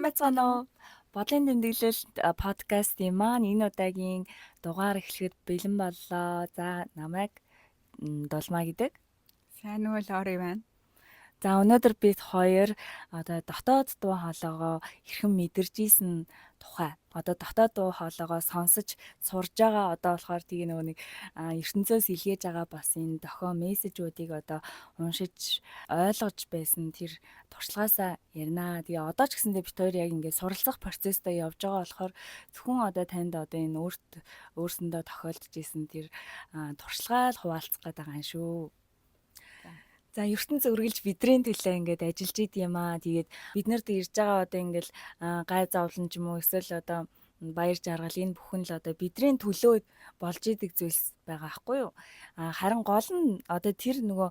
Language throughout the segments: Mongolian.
Байцгаана уу? Бодлын тэмдэглэл подкастын маань энэ удаагийн дугаар эхлэхэд бэлэн боллоо. За, намайг Дулмаа гэдэг. Сайн уу, Лори байна. За, өнөөдөр бид хоёр одоо дотоод дуу хоолойгоо хэрхэн мэдэрч исэн тухай, одоо дотоод дуу хоолойгоо сонсож сурж байгаа, одоо болохоор тэгээ нөгөө нэг ертөнцөөс илгээж байгаа бас энэ дохио мессежүүдийг одоо уншиж ойлгож байсан тэр туршлагаасаа ярина. Тэгээ одоо ч гэсэндээ бид хоёр яг ингээд суралцах процесстой явж байгаа болохоор зөвхөн одоо танд одоо энэ өөрт өөрсөндөө тохиолдож исэн тэр туршлагаа л хуваалцах гээд байгаа юм шүү. За, ертөнц үргэлж бидний төлөө ингээд ажиллаж идэм юм аа. Тэгээд бид нарт ирж байгаа одоо ингээд гай зовлон ч юм уу, эсвэл одоо баяр жаргал, энэ бүхэн л одоо бидний төлөө болж идэг зүйлс байгаа хгүй юу? А харин гол нь одоо тэр нөгөө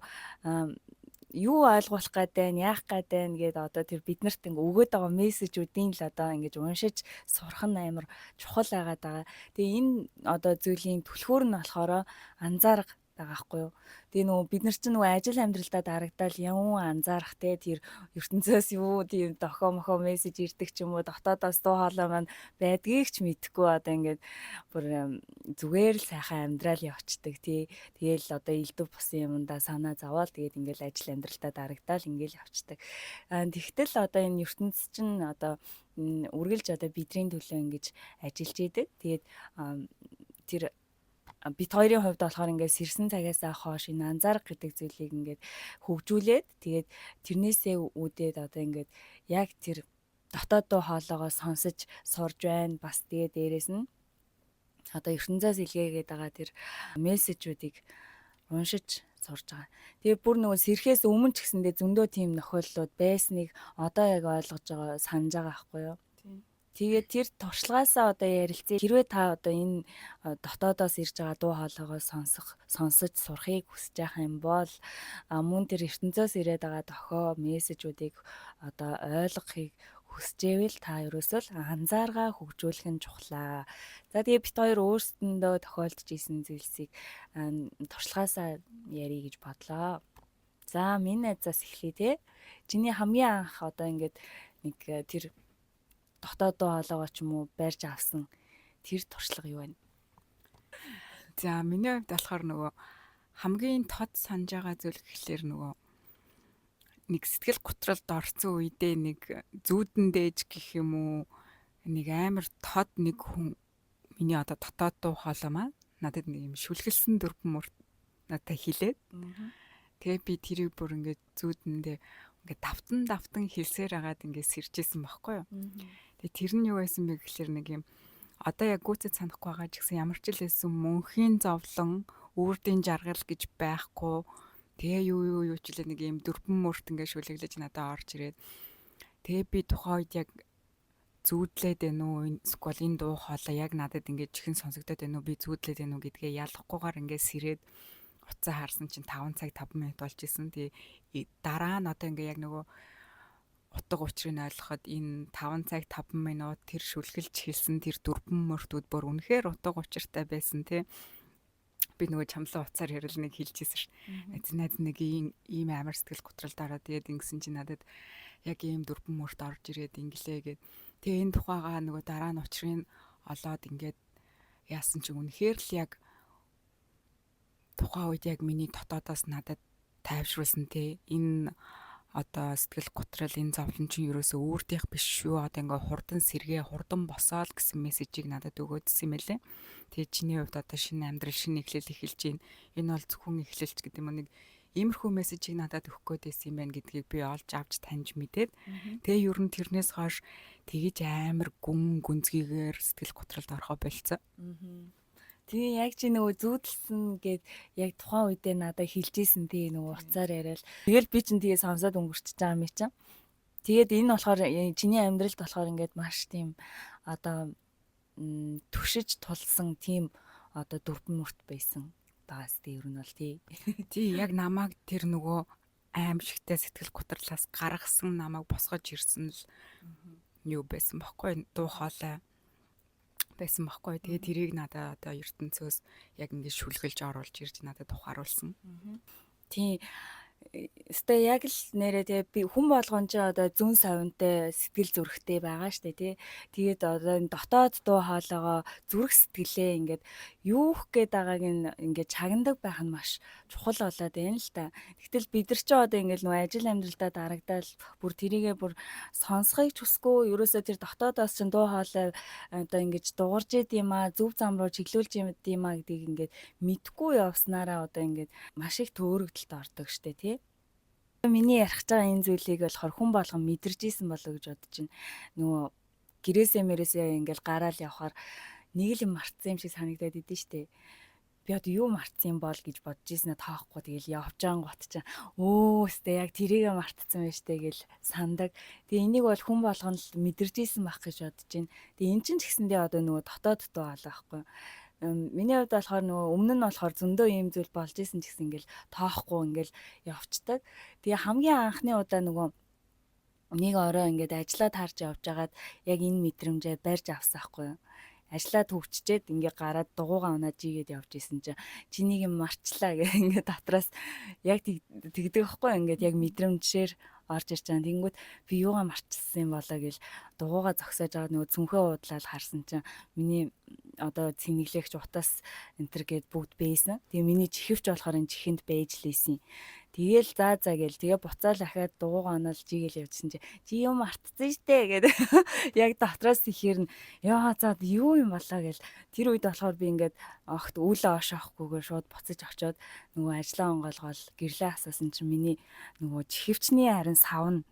юу ойлгуулах гээд байна, яах гээд байна гээд одоо тэр биднэрт ингээ өгөөд байгаа мессежүүдийн л одоо ингэж уншиж сурах нь амар чухал байгаад байгаа. Тэгээ энэ одоо зүйлийн түлхүүр нь болохоор анзаарга байгаа хгүй юу. Тэгээ нөгөө бид нар чинь нөгөө ажил амьдралдаа дарагдаал юм анзаарах те, тэр ертөнцөөс юу тийм дохио мохоо мессеж ирдэг ч юм уу, дотоодоос дуу хоолой маань байдгийг ч мэдэхгүй одоо ингээд бүр зүгээр л сайхан амьдрал явцдаг тий. Тэгээл одоо элдв бусын юмдаа санаа зовоол, тэгээд ингээл ажил амьдралдаа дарагдаал ингээл явцдаг. Тэгтэл одоо энэ ертөнц чинь одоо үргэлж одоо бидний төлөө ингэж ажиллаж идэг. Тэгээд тэр бид хоёрын хувьд болохоор ингээд сэрсэн цагаасаа хойш энэ анзаарах гэдэг зүйлийг ингээд хөгжүүлээд, тэгээд тэрнээсээ үүдээд одоо ингээд яг тэр дотоод дуу хоолойгоо сонсож сурж байна. Бас тэгээ дээрэс нь одоо ертөнцөөс илгээгээд байгаа тэр мессежүүдийг уншиж сурж байгаа. Тэгээ бүр нөгөө сэрхээс өмнө ч гэсэндээ зөндөө тийм нөхөрлөлүүд байсныг одоо яг ойлгож байгаа, санаж байгаа байхгүй юу? Тэгээд тэр туршлагаасаа одоо ярилцъя. Хэрвээ та одоо энэ дотоодоос ирж байгаа дуу хоолойгоо сонсох, сонсож сурахыг хүсэж байх юм бол, мөн тэр ертөнцөөс ирээд байгаа дохио мессежүүдийг одоо ойлгохыг хүсчээвэл та ерөөсөө л анзааргаа хөгжүүлэх нь чухлаа. За, тэгээ бид хоёр өөрсдөндөө тохиолдож исэн зүйлсийг туршлагаасаа ярия гэж бодлоо. За, минь найзаас эхлэе те. Чиний хамгийн анх одоо ингээд нэг тэр дотоод дуу хоолойгоо ч юм уу барьж авсан тэр туршлага юу вэ? За, миний хувьд болохоор нөгөө хамгийн тод санаж байгаа зүйл гэхлээр нөгөө нэг сэтгэл готролд орсон үедээ нэг зүүдэн дээж гэх юм уу, нэг амар тод нэг хүн миний одоо дотоод дуу хоолой маань надад нэг юм шүлгэлсэн дөрвөн мөр надад хэлээд, тэгээ би тэрийг бүр ингээд зүүдэндээ ингээд давтан давтан хэлсээр агаад ингээд сэржсэн байхгүй юу. Тэгээ тэр нь юу байсан бэ гэхлээр нэг юм одоо яг гүйцэд санахгүй байгаа ч гэсэн ямар ч л байсан мөнхийн зовлон, үрдийн жаргал гэж байхгүй. Тэгээ юу юу юу ч лээ нэг юм дөрвөн мөрт ингээд шүлэглэж надад орж ирээд, тэгээ би тухайн үед яг зүүдлээд байна уу, эсвэл энэ дуу хоолой яг надад ингээд чихэн сонсогдоод байна уу, би зүүдлээд байна уу гэдгээ ялахгүйгээр ингээд сэрээд утсаа харсан чинь 5 цаг 5 минут болж исэн. Тэгээ дараа нь одоо ингээ яг нөгөө утга учирыг ойлгоход энэ 5 цаг 5 минут тэр шүлгэлж хэлсэн тэр дөрвөн мөртүүд бүр үнэхээр утга учиртай байсан тий. Би нөгөө чамлан утсаар ярил нэг хэлжсэн шүү. Найз найз нэг ийм амар сэтгэл готролд ороод, тэгээд ингэсэн чинь надад яг ийм дөрвөн мөрт орж ирээд инглээ гэд. Тэгээ энэ тухайгаа нөгөө дараа нь учрыг олоод ингээд яасан чинь үнэхээр л яг тухайн үед яг миний дотоодоос надад тайвшруулсан те, энэ одоо сэтгэл готрол, энэ зовлон чинь ерөөсөө үүрдийнх биш шүү, одоо ингээ хурдан сэргээ, хурдан босоол гэсэн мессежийг надад өгөөдсөн юм байлээ. Тэгээ чиний хувьд одоо шинэ амьдрал, шинэ эхлэл эхэлж байна. Энэ бол зөвхөн эхлэлч гэдэг юм уу, нэг иймэрхүү мессежийг надад өгөх гээд байсан юм байна гэдгийг би олж авч таньж мэдээд, тэгээ ер нь тэрнээс хойш тэгэж амар гүн гүнзгийгээр сэтгэл готролд орохоо болцсон. Тэгээ яг чи нөгөө зүүдэлсэн гэд яг тухайн үедээ надад хэлжсэн тий, нөгөө утсаар яриад. Тэгэл би чинь тэгээ сонсоод өнгөрчихөж байгаа юм чинь. Тэгээд энэ болохоор чиний амьдралд болохоор ингээд маш тийм одоо түшиж тулсан тийм одоо дөрвөн мөрт байсан байгаас тий, ер нь бол тий. Тий, яг намайг тэр нөгөө аимшигтай сэтгэл гутралаас гаргасан, намайг босгож ирсэн л юу байсан бохоггүй, дуу хоолой байсан байхгүй. Тэгээ тэрийг надад одоо ертөнцөөс яг ингэж шүлгэлж оруулж ирж надад ухааруулсан. Тий. Өстой яг л нэрээ тэгээ би хүн болгон ч одоо зүүн совинтой сэтгэл зүрэхтэй байгаа штэ тий. Тэгээд одоо энэ дотоод дуу хоолойгоо зүрх сэтгэлээ ингээд юух гээд байгааг нь ингээд чагнадаг байх нь маш чухал болоод байна л та. Тэгтэл бид нар ч одоо ингээд нөгөө ажил амьдралдаа дарагдаал бүр тэрийгэ бүр сонсхойг ч хүсгүй, ерөөсөө тэр дотоодоос чинь дуу хоолой одоо ингэж дуурж идэм юм а, зөв зам руу чиглүүлж идэм юм а гэдгийг ингээд мэдгүй явснараа одоо ингээд маш их төөрөгдөлд ордог штэ тий. Миний ярих гэж байгаа энэ зүйлийг болохоор хүн болгон мэдэрч исэн болоо гэж бодож байна. Нөгөө гэрээсээ мэрээсээ ингээл гараал явхаар нэг л юм мартсан юм шиг санагдаад идэв штэ. Би одоо юу мартсан юм бол гэж бодож ийснэ тоохгүй, тэгэл явж байгаа гот чинь өө өстэй яг тэрийгэ мартсан байж штэ гэл сандаг. Тэгээ энийг бол хүн болгон л мэдэрч исэн байх гэж бодож байна. Тэгээ эн чинь ч гэсэндээ одоо нөгөө дотоод дуу хоолой байхгүй. Миний хувьд болохоор нөгөө өмнө нь болохоор зөндөө ийм зүйл болж исэн ч гэсэн ингээл тоохгүй ингээл явцдаг. Тэгээ хамгийн анхны удаа нөгөө нэг орой ингээд ажиллаа таарч явж байгаад яг энэ мэдрэмжээ барьж авсан байхгүй юу. Ажлаа төвччээд ингээ гараад дугуугаа унаад жигээд явж исэн чинь чинийг юм марчлаа гэх ингээ дотроос яг тэгдэг байхгүй, ингээд яг мэдрэмжээр орж ирж байгаа. Тэнгүүт би юугаа марчилсан юм болоо гэл дугуугаа зогсоож байгаа нөгөө цүнхээ уудлаад харсан чинь миний одоо цэнэглэгч утас энэ төр гээд бүгд бэйсэн. Тэгээ миний чихвч болохоор энэ чихэнд бэж лээсэн. Тэгээл за за гээл тэгээ буцаал ахаад дугуугаа оноол жигээл явжсэн чи чи юм мартсан штэ гэдэг яг дотроос ихээр нь яа за юу юм болоо гэл тэр үед болохоор би ингээд огт үл оошоохгүйгээр шууд буцаж очиод нөгөө ажлаа онгоолгоол гэрлээ асуусан чинь миний нөгөө чихвчний харин сав нь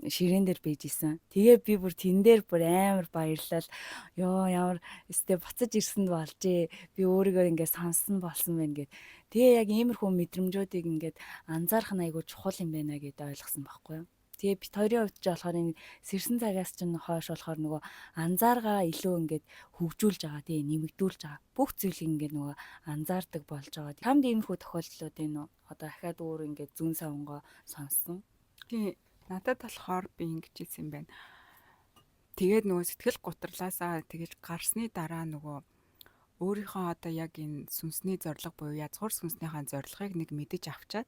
ширээн дээр бийж исэн. Тэгээ би бүр тэн дээр бүр амар баярлал. Йоо ямар өстэй буцаж ирсэнд болжээ. Би өөрийгөө ингээд сонссон болсон байна гэд. Тэгээ яг иймэрхүү мэдрэмжүүдийг ингээд анзаарах нь айгүй чухал юм байна гэдээ ойлгосон байхгүй юу? Тэгээ бит хоёрын хувьд ч болохоор энэ сэрсэн цагаас чинь хойш болохоор нөгөө анзааргаа илүү ингээд хөгжүүлж байгаа тий, нэмэгдүүлж байгаа. Бүх зүйлийг ингээд нөгөө анзаардаг болж байгаа. Хамд иймэрхүү тохиолдлууд энэ үү? Одоо ахаад өөр ингээд зүүн савнгоо сонссон. Тий. Надад болохоор би ингэж хэлсэн юм байна. Тэгээд нөгөө сэтгэл гутралаасаа тэгэж гарсны дараа нөгөө өөрийнхөө одоо яг энэ сүнсний зорилго буюу язгуур сүнснийхаа зорилгыг нэг мэдэж авчаад,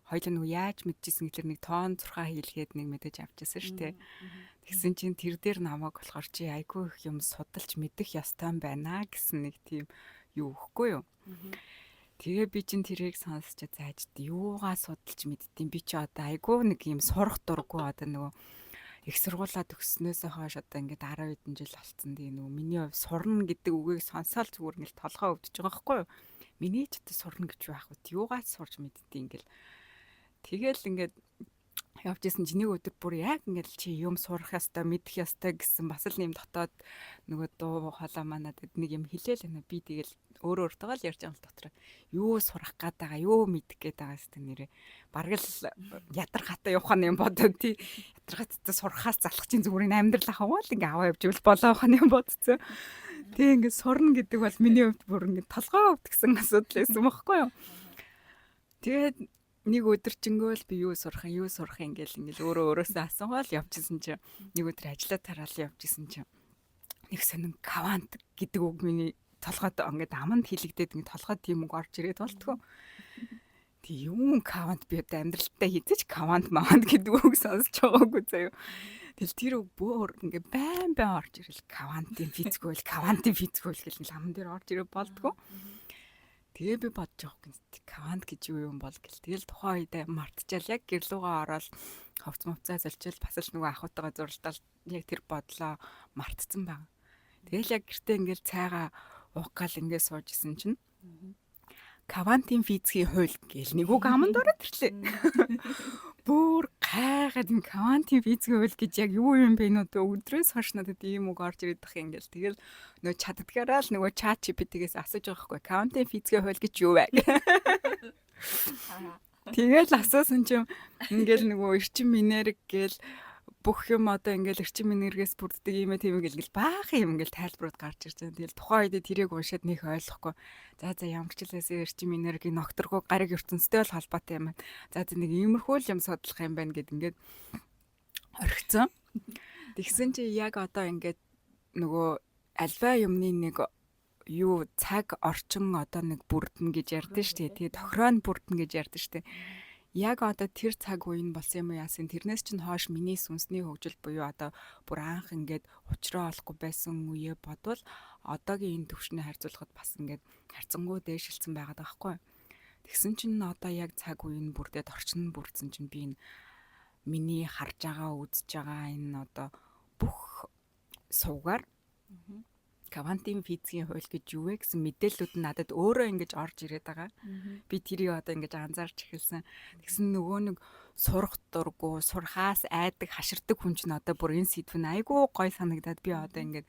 хоёул нөгөө яаж мэдчихсэн гэхэлэр нэг тоон зурхаа хийлгээд нэг мэдэж авчихсан шүү дээ. Тэгсэн чинь тэр дээр намайг болохоор чи айгүй их юм судалж мэдэх ёстой юм байна гэсэн нэг тийм юу өгөхгүй юу. Тэгээ би чинь тэрийг сонсч зааж юугаа судалж мэдтiin, би чи одоо айгүй нэг юм сурах дурггүй, одоо нөгөө их сургуулаа төгссөнөөсөө хойш одоо ингээд 10 хэдэн жил болцсон. Тэгээ нөгөө миний хувь сурна гэдэг үгийг сонсоол зүгээр ингээл толгой өвдөж байгаа байхгүй юу. Миний ч одоо сурна гэж байх вэ? Юугаа ч сурж мэдтiin ингээл. Тэгэл ингээд явж исэн чинь нэг өдөр бүр яг ингээл чи юм сурах ёстой, мэдэх ёстой гэсэн бас л нэм дотоод нөгөө дуу хоолой манад нэг юм хэлээл байна. Би тэгэл өөрөө өөртөө л ярьж байгаа юм л дотор. Юу сурах гээд байгаа, юу мэдэх гээд байгаа хэвээр нэрээ. Бараг л ядаргаатай явах нь юм бодоо тий. Ядаргаатай сурахаас залах чинь зүгээр энэ амьдрал ахав л ингээ аваа явж ивэл болоо явах нь юм бодцоо. Тэг ингээ сурна гэдэг бол миний хувьд бүр ингээ толгой өвдгсөн асуудал байсан байхгүй юу. Тэгээд нэг өдөржингөө л би юу сурах юм, юу сурах юм гэл ингээл өөрөө өөрөөсөө асуугаал явчихсан чинь нэг өдөр ажиллаа тараал явчихсан чинь нэг сонин квант гэдэг үг миний толгойд ингээд аманд хилэгдээд ингээд толгойд тийм үг орж ирээд болтгоо. Тэг юм квант, би одоо амьдралтаа хизэж квант мавант гэдэг үг сонсч байгаагүй заяа. Тэгэл тэр үг бөөр ингээд байн байн орж ирэл, квантын физик үйл, квантын физик үйл гэл аман дээр орж ирээ болтгоо. Тэгээ би бодож байгаа юм. Квант гэж юу юм бол гэл. Тэгэл тухайн үедээ мартчихал яг гэрлүүгээ ороод ховц мовцаа золчил бас л нөгөө ахуйтайгаа зуралдаал яг тэр бодлоо мартцсан байгаа. Тэгэл яг гэртээ ингээл цайгаа уух гал ингээд сууж исэн чинь квантын физикийн хууль гэл нэг үг аманд ороод ирлээ. Бүр гайхаад энэ квантын физикийн хууль гэж яг юу юм бэ нөө өдрөөс хойш надад ийм үг орж ирээд тах юм гэл. Тэгэл нөгөө чаддгаараа л нөгөө чат GPT-гээс асууж байгаа хгүй. Квантын физикийн хууль гэж юу вэ? Тэгэл асуусан чинь ингээл нөгөө эрчим энерги гээл бүх юм одоо ингээл эрчим энергиэс бүрддэг юм ээ тийм ингээл баахан юм ингээл тайлбарууд гарч ирж байгаа. Тэгэл тухайн үед тэрийг уншаад нэх ойлгохгүй. За за ямар ч лээс эрчим энерги ногторгоо гариг ертөнцтэй л холбоотой юм байна. За за нэг иймэрхүү л юм судлах юм байна гэд ингээд орхицсан. Тэгсэн чи яг одоо ингээд нөгөө альва юмны нэг юу цаг орчин одоо нэг бүрдэн гэж ярьдэн шүү дээ. Тэгээ тохироо нь бүрдэн гэж ярьдэн шүү дээ. Яг одоо тэр цаг үе нь болсон юм уу яасан, тэрнээс чинь хойш миний сүнсний хөгжил буюу одоо бүр анх ингээд учраа олохгүй байсан үеэ бодвол одоогийн энэ төвшний харьцуулахад бас ингээд харьцангуй дээшилсэн байгаад байгаа байхгүй. Тэгсэн чинь одоо яг цаг үе нь бүрдээд, орчин нь бүрдсэн чинь би энэ миний харж байгаа, үзэж байгаа энэ одоо бүх сувгаар квантын физикийн хууль гэж юу вэ гэсэн мэдээллүүд нь надад өөрөө ингэж орж ирээд байгаа. Би тэрийг одоо ингэж анзаарч эхэлсэн. Тэгсэн нөгөө нэг сурах дургу, сурхаас айдаг, хаширдаг хүн чинь одоо бүр энэ сэдв нь айгүй гой санагдаад би одоо ингэж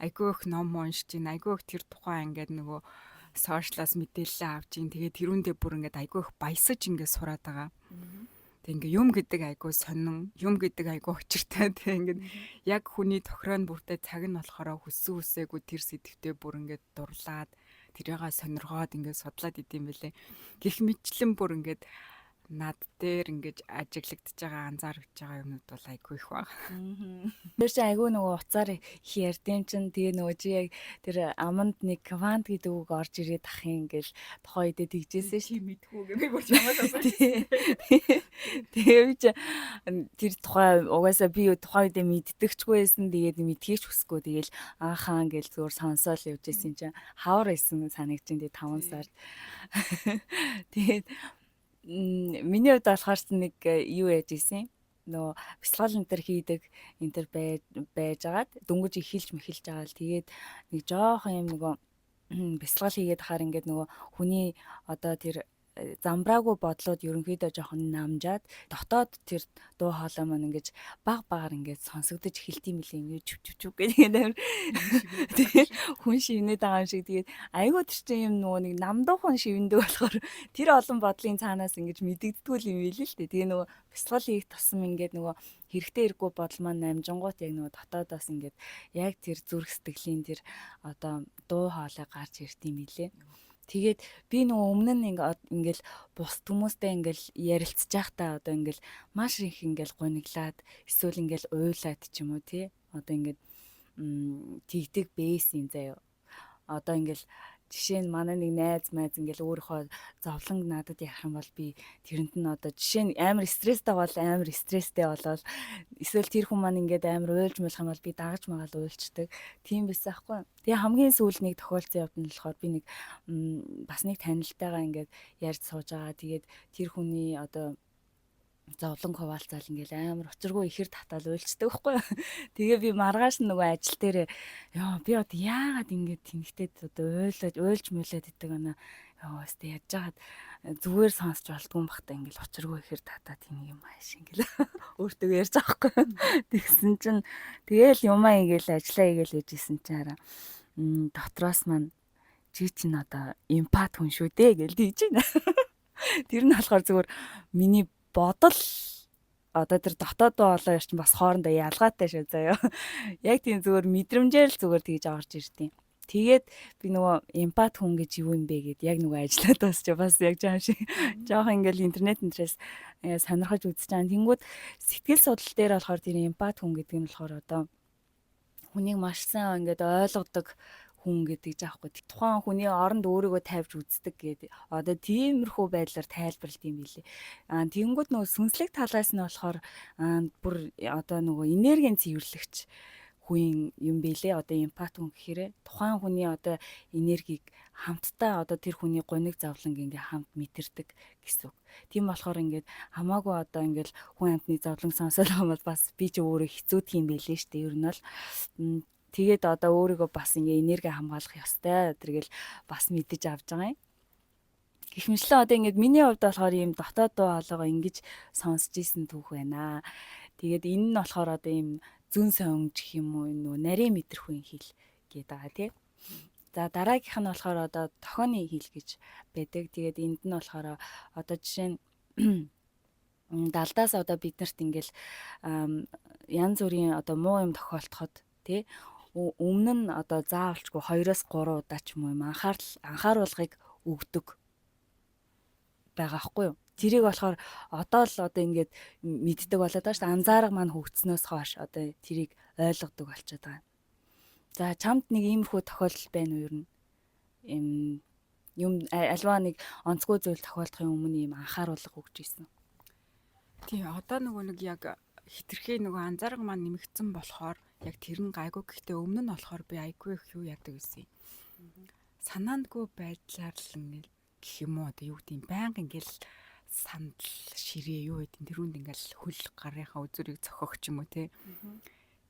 айгүй их ном уншиж байна. Айгүй их тэр тухай ингээд нөгөө social аас мэдээлэл авч ин, тэгээд тэрүүндээ бүр ингээд айгүй их баясаж ингээд сураад байгаа. Тэг ингээ юм гэдэг айгүй сонин, юм гэдэг айгүй учиртай. Тэг ингээд яг хүний тохироо нь бүртээ цаг нь болохоор хүссэн хүсээгүй тэр сэдвтэ бүр ингээд дурлаад, тэрийгээ сонирхоод ингээд судлаад идэм бэлээ. Гэх мэтчлэн бүр ингээд над дээр ингэж ажиглагдж байгаа, анзаарч байгаа юмнууд бол айгүй их баг. Тэр чинь айгүй нөгөө уцаар их ярьдэн чинь, тэгээ нөгөө чи яг тэр аманд нэг квант гэдэг үг орж ирээд ах юм ингээл тухайн үедээ тэгжээсэн ш. Мэдхүү гэ би бүр чамаас асуусан. Тэгээ би чи тэр тухай угаасаа би тухайн үедээ мэддэгчгүй байсан. Тэгээд мэдхийч хүсэхгүй. Тэгээл аахаа ингээл зүгээр сонсоол явж исэн чинь хавар исэн санагч чинь тэгээ 5 сард. Тэгээд миний хувьд болохоор нэг юу яаж исэн, нөгөө бясалгал энэ төр хийдэг энэ төр байжгаад дөнгөж эхэлж мэхэлж байгаа л, тэгээд нэг жоохон юм нөгөө бясалгал хийгээд хахаар ингээд нөгөө хүний одоо тэр замбраагүй бодлууд ерөнхийдөө жоохон намжаад, дотоод тэр дуу хоолой маань ингэж баг багаар ингээд сонсогдож эхэлт юм лээ, ингээд чүв чүв чүв гэх ингээд амар хүн шивнээд байгаа юм шиг. Тэгээд айгүй тэр чинь юм нөгөө нэг намдуухан шивндэг болохоор тэр олон бодлын цаанаас ингэж мэдэгддэггүй юм билээ л дээ. Тэгээ нөгөө бясалгал хийх тусам ингээд нөгөө хэрэгтэй хэрэггүй бодол маань намжингуут яг нөгөө дотоодоос ингээд яг тэр зүрх сэтгэлийн тэр одоо дуу хоолой гарч ирд юм билээ. Тэгээд би нөгөө өмнө нь ингээл бус хүмүүстэй ингээл ярилцж байхдаа одоо ингээл маш их ингээл гуниглаад эсвэл ингээл уйлаад ч юм уу, тий, одоо ингээд тэгдэг бэсэн заяа. Одоо ингээл жишээ нь манай нэг найз майз ингээл өөрийнхөө зовлонг надад ярих юм бол би тэрэнд нь одоо жишээ нь амар стресстэй бол амар стресстэй болоод, эсвэл тэр хүн маань ингээд амар уйлж муулах юм бол би дагаж магаал уйлчдаг. Тийм байсан аахгүй. Тэгээ хамгийн сүүл нэг тохиолдсон явдал нь болохоор би нэг бас нэг танилтайгаа ингээд ярьж сууж байгаа. Тэгээд тэр хүний одоо зовлон хуваалцаал ингээл амар учиргүй ихэр татаал уйлчдаг байхгүй. Тэгээ би маргааш нөгөө ажил дээр ёо би одоо яагаад ингэж тэнхтэд одоо уйлаж уйлж муулаад идэг ана ёо өстэй яаж жагаад зүгээр сонсч болдгүй юм бах та, ингээл учиргүй ихэр татаа тэнийг юм ааш ингээл өөртөө ярьж байгаа байхгүй. Тэгсэн чинь тэгээл юмаа ингээл ажиллаа игээл ээжсэн чинь хараа дотроос маань чи чинь одоо эмпат хүн шүү дээ гэж тэгж байна. Тэр нь болохоор зүгээр миний бодол одоо тэр дотоод болоо чинь бас хоорондоо ялгаатай шүү заяа. Яг тийм зүгээр мэдрэмжээр л зүгээр тэгж орж ирдیں۔ Тэгээд би нөгөө эмпат хүн гэж юу юм бэ гэд яг нөгөө ажиллаад бас чи бас яг жаа шиг жоохон ингээл интернет энтрээс сонирхож үзэж байгаа. Тэнгүүд сэтгэл судлал дээр болохоор тэр эмпат хүн гэдэг нь болохоор одоо хүнийг маш сайн ингээд ойлгодог хүн гэдэг жаахгүй. Тухайн хүний оронд өөрийгөө тавьж үздэг гэдэг. Одоо тиймэрхүү байдлаар тайлбарлалт юм билээ. Аа тэгэнгүүт нөгөө сүнслэг талаас нь болохоор бүр одоо нөгөө энергийн цэвэрлэгч хүн юм билээ. Одоо эмпат хүн гэхээр тухайн хүний одоо энергийг хамтдаа одоо тэр хүний гуниг зовлон ингээ хамт мэдэрдэг гэсэн үг. Тийм болохоор ингээд хамаагүй одоо ингээл хүн амьтны зовлон сонсоод байгаа бол бас би ч өөрөө хэцүүдх юм билээ шүү дээ. Ер нь бол тэгээд одоо өөрийгөө бас ингээ энерги хамгаалах ёстой тэргээл бас мэдэж авч байгаа юм. Гэх мэтлэн одоо ингээд миний хувьд болохоор ийм дотоод дуу хоолойгоо ингэж сонсч исэн түүх байна. Тэгээд энэ нь болохоор одоо ийм зүүн сонж гэх юм уу, нөгөө нарийн мэдрэхүйн хэл гэдэг байгаа тий. За дараагийнх нь болохоор одоо тохионы хэл гэж байдаг. Тэгээд энд нь болохоор одоо жишээ нь далдаас одоо биднэрт ингээл янз бүрийн одоо муу юм тохиолдоход тий өмнө нь одоо заавалчгүй 2-оос 3 удаа ч юм уу юм анхаарал анхааруулгыг өгдөг байгаа хгүй юу. Тэрийг болохоор одоо л одоо ингээд мэддэг болоод байгаа шүү дээ. Анзаарга маань хөгжснөөс хойш одоо тэрийг ойлгодог болчиход байгаа. За чамд нэг иймэрхүү тохиолдол байна уу ер нь? Им юм альва нэг онцгой зүйл тохиолдохын өмнө ийм анхааруулга өгч ирсэн. Тий, одоо нөгөө нэг яг хитрхээ нөгөө анзаарга маань нэмэгдсэн болохоор яг тэр нь гайгүй, гэхдээ өмнө нь болохоор би айгүй их юу яадаг байсан юм. Санаандгүй байдлаар л ингээл гэх юм уу, одоо юу гэдэг юм, байнга ингээл сандал ширээ юу гэдэг тэрүүнд ингээл хөл гарынхаа үзүүрийг цохих ч юм уу те.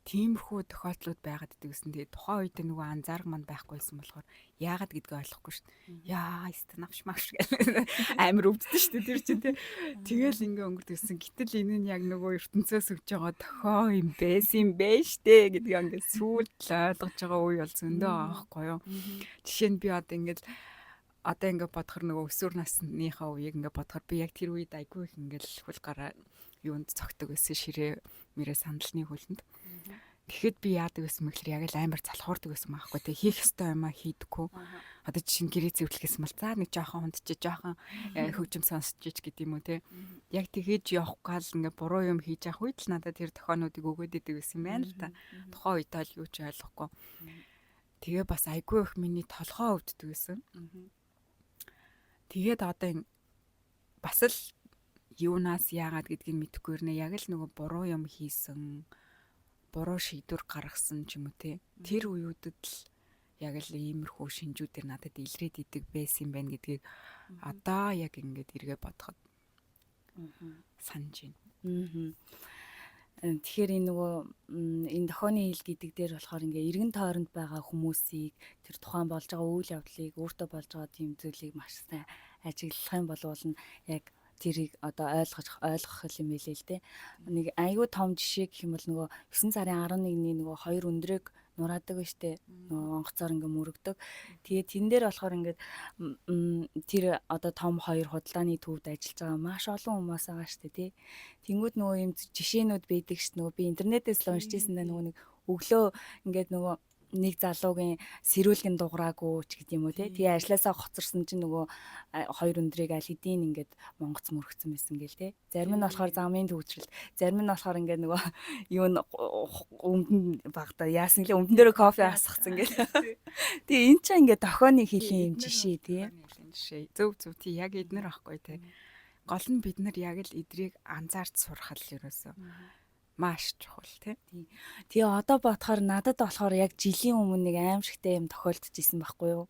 Тиймэрхүү тохиолдлууд байгаад идэг гэсэн. Тэгээ тухайн үед нөгөө анзаарга манд байхгүйсэн болохоор яагаад гэдгийг ойлгохгүй шүү дээ. Яа, станавш маш гэх амар өвддөг шүү дээ тэр чинь те. Тэгэл ингээ өнгөрдөг гэсэн. Гэтэл энэ нь яг нөгөө ертөнцөөс өгж байгаа тохио юм байсан юм бэ штэ гэдгийг ингээ сүүлд л ойлгож байгаа үе бол зөндөө байгаа байхгүй юу. Жишээ нь би одоо ингээл одоо ингээ бодохор нөгөө өсвөр насныхаа үеийг ингээ бодохор би яг тэр үед айгүй их ингээл хөл гараа юунд цогтөг байсан, ширээ мэрэ сандалны хөлөнд. Тэгэхэд би яадаг байсан мэхлээр яг л амар залхуурдаг байсан байхгүй те, хийх ёстой юмаа хийдэггүй. Одоо жишээ нь гэрээ цэвэрлэхээс мал за нэг жоохон хундчиж, жоохон хөгжим сонсчиж гэдэг юм уу те. Яг тэгэж явах гал ингээ буруу юм хийж явах үед л надад тэр тохионуудыг өгөөд идэг байсан юм байна л та. Тухайн үед л юу ч ойлгохгүй. Тэгээ бас айгүй их миний толгоо өвддөг байсан. Тэгээд одоо бас л юунаас яагаад гэдгийг мэдэхгүй ирнэ. Яг л нөгөө буруу юм хийсэн, буруу шийдвэр гаргасан ч юм уу те. Тэр үеүүдэд л яг л иймэрхүү шинжүүдэр надад илрээд идэг байсан юм байна гэдгийг одоо яг ингээд эргээ бодоход санаж байна. Тэгэхээр энэ нөгөө энэ тохионы хил гэдэг дээр болохоор ингээ эргэн тойронд байгаа хүмүүсийг, тэр тухайн болж байгаа үйл явдлыг, өөртөө болж байгаа тийм зүйлийг маш сайн ажиглах юм бол нь яг тэрийг одоо ойлгох юм билээ л дээ. Нэг айгүй том жишээ гэх юм бол нөгөө 9 сарын 11-ний нөгөө хоёр өндрөг нураадаг ба штэ. Нөгөө онгоцоор ингээ мөрөгдөг. Тэгээд тэн дээр болохоор ингээд тэр одоо том хоёр худалдааны төвд ажиллаж байгаа маш олон хүмүүс байгаа штэ тий. Тэнгүүд нөгөө юм жишээнүүд байдаг ш. Нөгөө би интернетээс л уншиж ирсэн дээ, нөгөө нэг өглөө ингээд нөгөө нэг залуугийн сэрүүлгэн дуграагүй ч гэдэг юм уу те. Тэгээ ажилласаа хоцорсон чинь нөгөө хоёр өндрийг аль хэдийн ингээд монгоц мөрөгцөн байсан гэл те. Зарим нь болохоор замын төвчрэлт, зарим нь болохоор ингээд нөгөө юу н өмдөн багтаа яасан гэлээ, өмдөн дээрээ кофе асгацсан гэл. Тэгээ эн чинь ингээд тохионы хилийн юм жишээ тий. Жишээ. Зөв зөв, тий, яг эднэр байхгүй те. Гол нь бид нар яг л эдрийг анзаарч сурах л ерөөсөө маш чухал тий. Тэгээ одоо бодохоор надад болохоор яг жилийн өмнө нэг аимшигтай юм тохиолдож исэн байхгүй юу.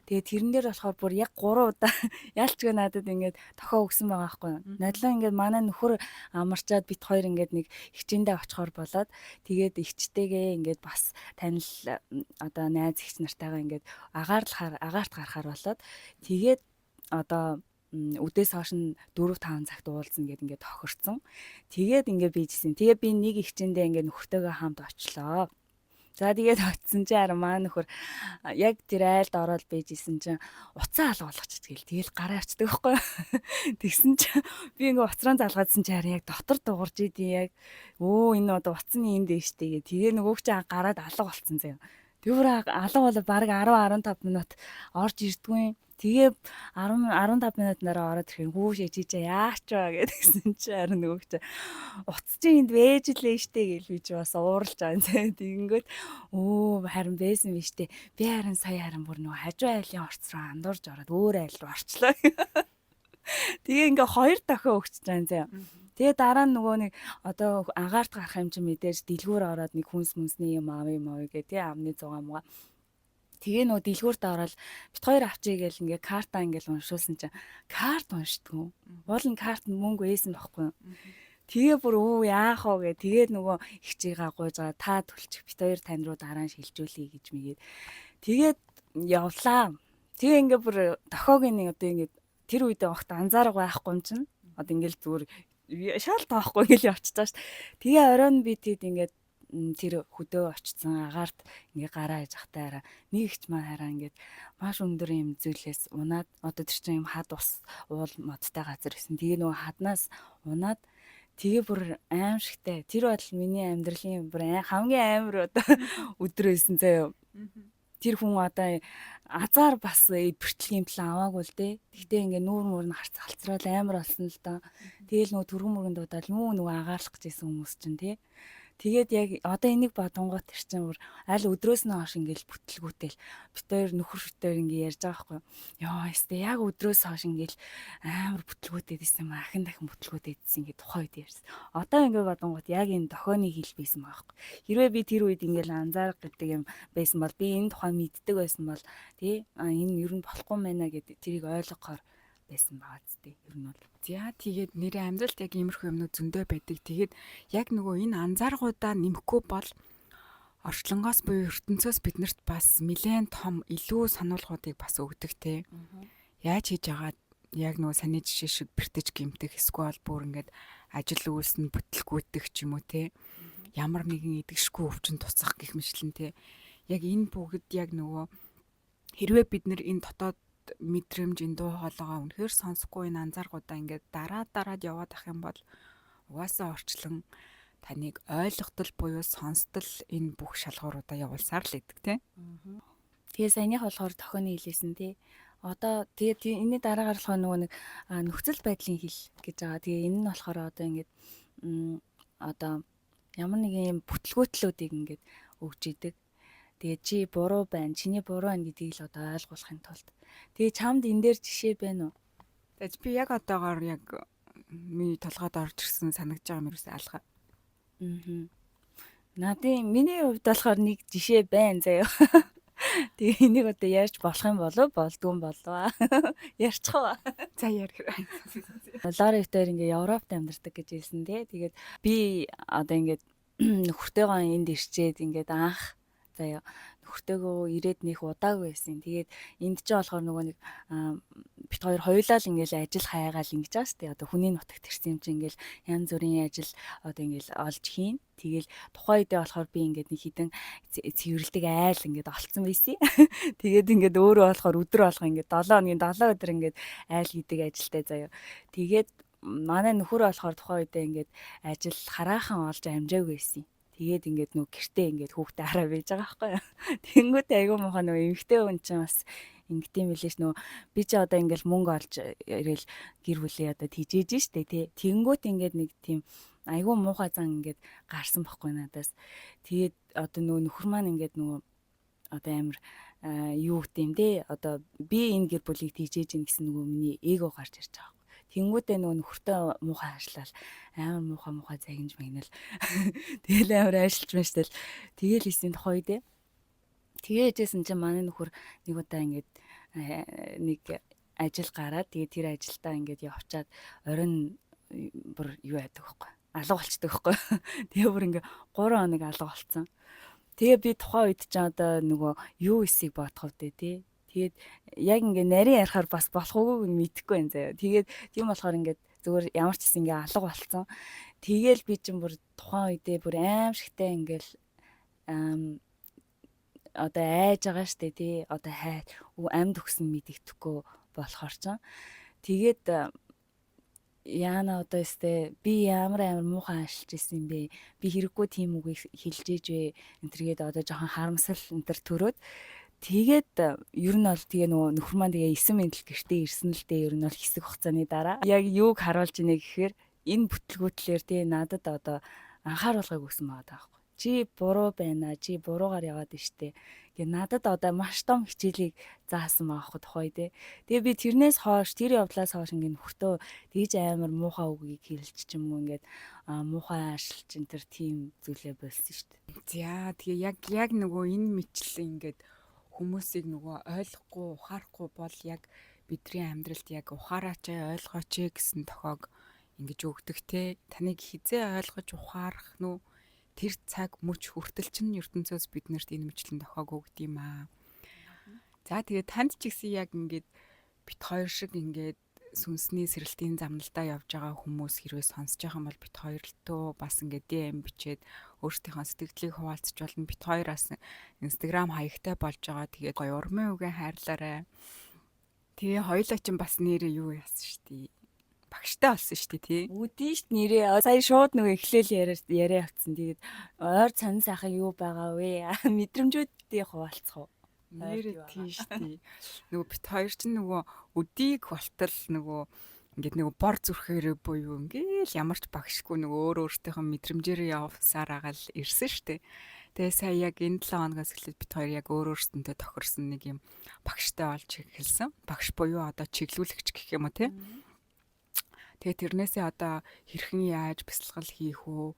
Тэгээ тэрэн дээр болохоор бүр яг 3 удаа ялчгүй надад ингээд тохио өгсөн байгаа байхгүй юу. Нодлон ингээд манай нөхөр амарчаад бит хоёр ингээд нэг хичээндээ очихоор болоод тэгээд эгчтэйгээ ингээд бас танил одоо найз эгч нартайгаа ингээд агаарт гарахаар болоод тэгээд одоо үдээс хойш нь 4 5 цагт уулзна гэд ингээд тохирцсон. Тэгээд ингээд бийжсэн. Тэгээ би нэг эгчэндээ ингээд нөхөртөөгөө хамт очлоо. За тэгээд очисон чинь харин маа нөхөр яг тэр айлд ороод бийжсэн чинь уцаа алгуулгач гээл тэгэл гараа авчдаг байхгүй. Тэгсэн чинь би ингээд уцрaan залгаадсан чинь харин яг дотор дуурж идэв яг өө энэ одоо уцны энд дээ штэ гэ. Тэгээ нөгөөг чинь гараад алга болцсон заяа. Тэр алга болоо бараг 10 15 минут орж ирдгүй. Тэгээ 10 15 минут нараа ороод ирэхээр хүүш ээжээ яач вэ гэдгсэн чи харин нөгөөг чи уц чи энд вэж лээ штэ гэл би чи бас ууралж байгаа юм. Тэгэнгүүт өө харин байсан биш штэ. Би харин сая харин бүр нөгөө хажуу айлын орц руу андуурж ороод өөр айл руу орчлоо. Тэгээ ингээ хоёр дахин өгч байгаа юм заяа. Тэгээ дараа нь нөгөө нэг одоо агаарт гарах юм чи мэдээж дэлгүүр ороод нэг хүнс мүнсний юм аав юм аа гэ тий амны зугаа муга. Тэгээ нөгөө дэлгүүрт ороод бит хоёр авчий гээл ингээ карта ингээл уншуулсан чинь карт уншдаггүй. Уул нь картанд мөнгө ээсэн байхгүй юу. Тэгээ бүр өө яах вэ гэ. Тэгээд нөгөө ихчийгаа гуйж байгаа та төлчих бит хоёр тань руу дараа нь шилжүүлье гэж мэгээд. Тэгээд явлаа. Тэгээ ингээ бүр тохиогийн нэг одоо ингээ тэр үедээ огт анзаарга байхгүй юм чинь. Одоо ингээл зүгээр шал тоохгүй ингээл явчихж байгаа шүү дээ. Тэгээ оройн би тэд ингээд тэр хөдөө очсон агаарт ингээ гараа иж ахтай хараа нэг ихч маань хараа ингээд маш өндөр юм зүйлээс унаад одоо тэр чинь юм хад ус уул модтой газар байсан. Тэгээ нөгөө хаднаас унаад тэгээ бүр аимшигтай. Тэр бодол миний амьдралын бүр хамгийн амар одоо өдөр байсан заяа. Тэр хүн одоо азар бас бэртэл гэмтэл аваагүй л дээ. Тэгтээ ингээ нүүр мүр нь харц халцрал амар болсон л доо. Тэгээл нөгөө түргэн мөргөн дуудаал юу нөгөө агаарлах гэжсэн хүмүүс чинь тий. Тэгээд яг одоо энийг бодонгууд тэр чинь бүр аль өдрөөс нь хойш ингээл бүтлгүүтэл бит хоёр нөхөр бит хоёр ингээ ярьж байгаа байхгүй. Йоо, өстэй яг өдрөөс хойш ингээл амар бүтлгүүтэд исэн юм, ахин дахин бүтлгүүтэд исэн ингээ тухайн үед ярьсан. Одоо ингээ бодонгууд яг энэ дохионы хэл байсан байгаа байхгүй. Хэрвээ би тэр үед ингээл анзаарах гэдэг юм байсан бол, би энэ тухай мэддэг байсан бол тий, энэ ер нь болохгүй мэнэ гэд тэрийг ойлгохоор байсан байгаа зү, ер нь бол. За, тэгээд нэрээ амьдралд яг иймэрхүү юмнууд зөндөө байдаг. Тэгээд яг нөгөө энэ анзааргуудаа нэмэхгүй бол орчлонгоос буюу ертөнцөөс биднэрт бас нэлээд том илүү сануулгуудыг бас өгдөг те. Яаж хийж байгаа, яг нөгөө саний жишээ шиг бэртэж гимтэх, эсвэл бүр ингээд ажил үйлс нь бүтлгүүтэх ч юм уу те. Ямар нэгэн идэгшгүй өвчин туцах гэх мэтлэн те. Яг энэ бүгд яг нөгөө хэрвээ бид нэр энэ дотоод мэдрэмж, энэ дуу хоолойгоо үнэхээр сонсохгүй, энэ анзааргуудаа ингээд дараа дараад яваад ах юм бол угаасаа орчлон таныг ойлготол буюу сонстол энэ бүх шалгууруудаа явуулсаар л идэг тий. Тэгээ саяных болохоор тохионы хэлээсэн тий. Одоо тэгээ энэний дараагаар болохоор нөгөө нэг нөхцөл байдлын хэл гэж байгаа. Тэгээ энэ нь болохоор одоо ингээд одоо ямар нэгэн юм бүтлгүүтлүүдийг ингээд өгч идэг. Тэгээ чи буруу байна, чиний буруу байна гэдгийг л одоо ойлгуулахын тулд. Тэгээ чамд энэ дээр жишээ байна уу? Тэгээ би яг одоогоор яг миний толгойд орж ирсэн санагдж байгаа юм ерөөсөө алга. Аа. Надын миний хувьд болохоор нэг жишээ байна заяа. Тэгээ энийг одоо ярьж болох юм болов, болдгүй юм болов. Ярьчих уу? За, яар. Лора Виктор ингээ Европт амьдардаг гэж хэлсэн тий. Тэгээд би одоо ингээд нөхөртөөгөө энд ирчээд ингээд анх заяа, нөхөртөөгөө ирээд нэх удаагүй байсан. Тэгээд энд ч болохоор нөгөө нэг бит хоёр хоёулаа л ингээл ажил хайгаал ингэж байгаа шүү дээ. Одоо хүний нутагт ирсэн юм чи ингээл янз бүрийн ажил одоо ингээл олж хийн. Тэгэл тухайн үедээ болохоор би ингээд нэг хідэн цэвэрлдэг айл ингээд олцсон байсан. Тэгээд ингээд өөрөө болохоор өдөр болго ингээд 7 хоногийн 7 өдөр ингээд айл хийдэг ажилтай заяа. Тэгээд манай нөхөр болохоор тухайн үедээ ингээд ажил хараахан олж амжаагүй байсан. Тэгээд ингээд нөгөө гэртээ ингээд хүүхдээ хараа байж байгаа байхгүй юу. Тэнгүүтээ айгүй муухай, нөгөө эмэгтэй хүн чинь бас ингэдэм билээ ш, нөгөө би чи одоо ингээд мөнгө олж ирээл гэр бүлээ одоо тижээж штэ тий. Тэнгүүт ингээд нэг тийм айгүй муухай зан ингээд гарсан байхгүй надаас. Тэгээд одоо нөгөө нөхөр маань ингээд нөгөө одоо амар юу гэдэм те, одоо би энэ гэр бүлийг тижээж гин гэсэн нөгөө миний эго гарч ирж байгаа. Тэнгүүтээ нөгөө нөхөртөө муухай аашлал, амар муухай муухай загинж магнал. Тэгэл амар ажиллаж маштал. Тэгэл хийсэн тухай үедээ. Тэгээ ээжсэн чинь манай нөхөр нэг удаа ингээд нэг ажил гараад, тэгээ тэр ажилдаа ингээд явчаад оройн бүр юу яадаг байхгүй, алга болчдөг байхгүй. Тэгээ бүр ингээ 3 хоног алга болцсон. Тэгээ би тухайн үед ч одоо нөгөө юу эсийг бодох вэ тий. Тэгээд яг ингээ нарийн ярихаар бас болох уугүй мэдэхгүй байна заяа. Тэгээд тийм болохоор ингээд зүгээр ямар ч гэсэн ингээ алга болцсон. Тэгээл би чинь бүр тухайн үедээ бүр аимшигтай ингээл одоо айж байгаа штэ тий. Одоо хай амьд өгсөн мэдэгдэхгүй болохоор ч. Тэгээд яана одоо өстэй би ямар амар муухай ашилж исэн юм бэ? Би хэрэггүй тийм үгийг хэлж ээж вэ? Энтергээд одоо жоохон харамсал энтер төрөөд, тэгээд ер нь бол тэгээ нөгөө нөхөр маань тэгээ 9 мэндэл гэртээ ирсэн л дээ, ер нь бол хэсэг хугацааны дараа. Яг юуг харуулж ийнэ гэхээр энэ бүтлгүүтлэр тэгээ надад одоо анхааруулгыг өгсөн байгаа даахгүй. Чи буруу байна, чи буруугаар яваад штэ. Гэ надад одоо маш том хичээлийг заасан байгаа хгүй тухай дээ. Тэгээ би тэрнээс хойш, тэр явдлаас хойш ингээд нөхөртөө тэгж амар муухай үгийг хэлж ч юм уу, ингээд муухай ашилж энэ төр тийм зүйлээ болсон штэ. За, тэгээ яг нөгөө энэ мэтлэн ингээд хүмүүсийг нөгөө ойлгохгүй, ухаарахгүй бол яг бидний амьдралд яг ухаараач, ойлгооч гэсэн тохиог ингэж өгдөг те. Таныг хизээ ойлгож ухаарах нү, тэр цаг мөч хүртэл чинь ертөнцөөс биднэрт энэ мэтлэн тохиог өгд юм аа. За, тэгээ танд ч гэсэн яг ингээд бит хоёр шиг ингээд сүнсний сэрэлтийн замналдаа явж байгаа хүмүүс хэрвээ сонсож байгаа юм бол бит хоёртоо бас ингээд DM бичээд өөрсдийнхөө сэтгэлдлийг хуваалцаж болно. Бит хоёроос Instagram хаягтай болж байгаа. Тэгээд гоё урмын үгээ хайрлаарай. Тэгээ хоёлаа чинь бас нэрээ юу яасан штий. Багштай болсон штий тий. Үдэн шт нэрээ сая шууд нөгөө эхлээл яриа явцсан. Тэгээд ойр цан сайхан юу байгаа вэ? Мэдрэмжүүдээ хуваалцах уу? Нэрээ тий штий. Нөгөө бит хоёр чинь нөгөө өдийг болтол нөгөө Ингээд нөгөө бор зүрхээрээ буюу ингээл ямар ч багшгүй нөгөө өөр өөртөөхөө мэдрэмжээрээ явсаар агаал ирсэн штэ. Тэгээ сая яг энэ 7 хоногоос эхлээд бид хоёр яг өөр өөрсөндөө тохирсон нэг юм багштай болж эхэлсэн. Багш буюу одоо чиглүүлэгч гэх юм уу те. Тэгээ тэрнээсээ одоо хэрхэн яаж бясалгал хийх үү?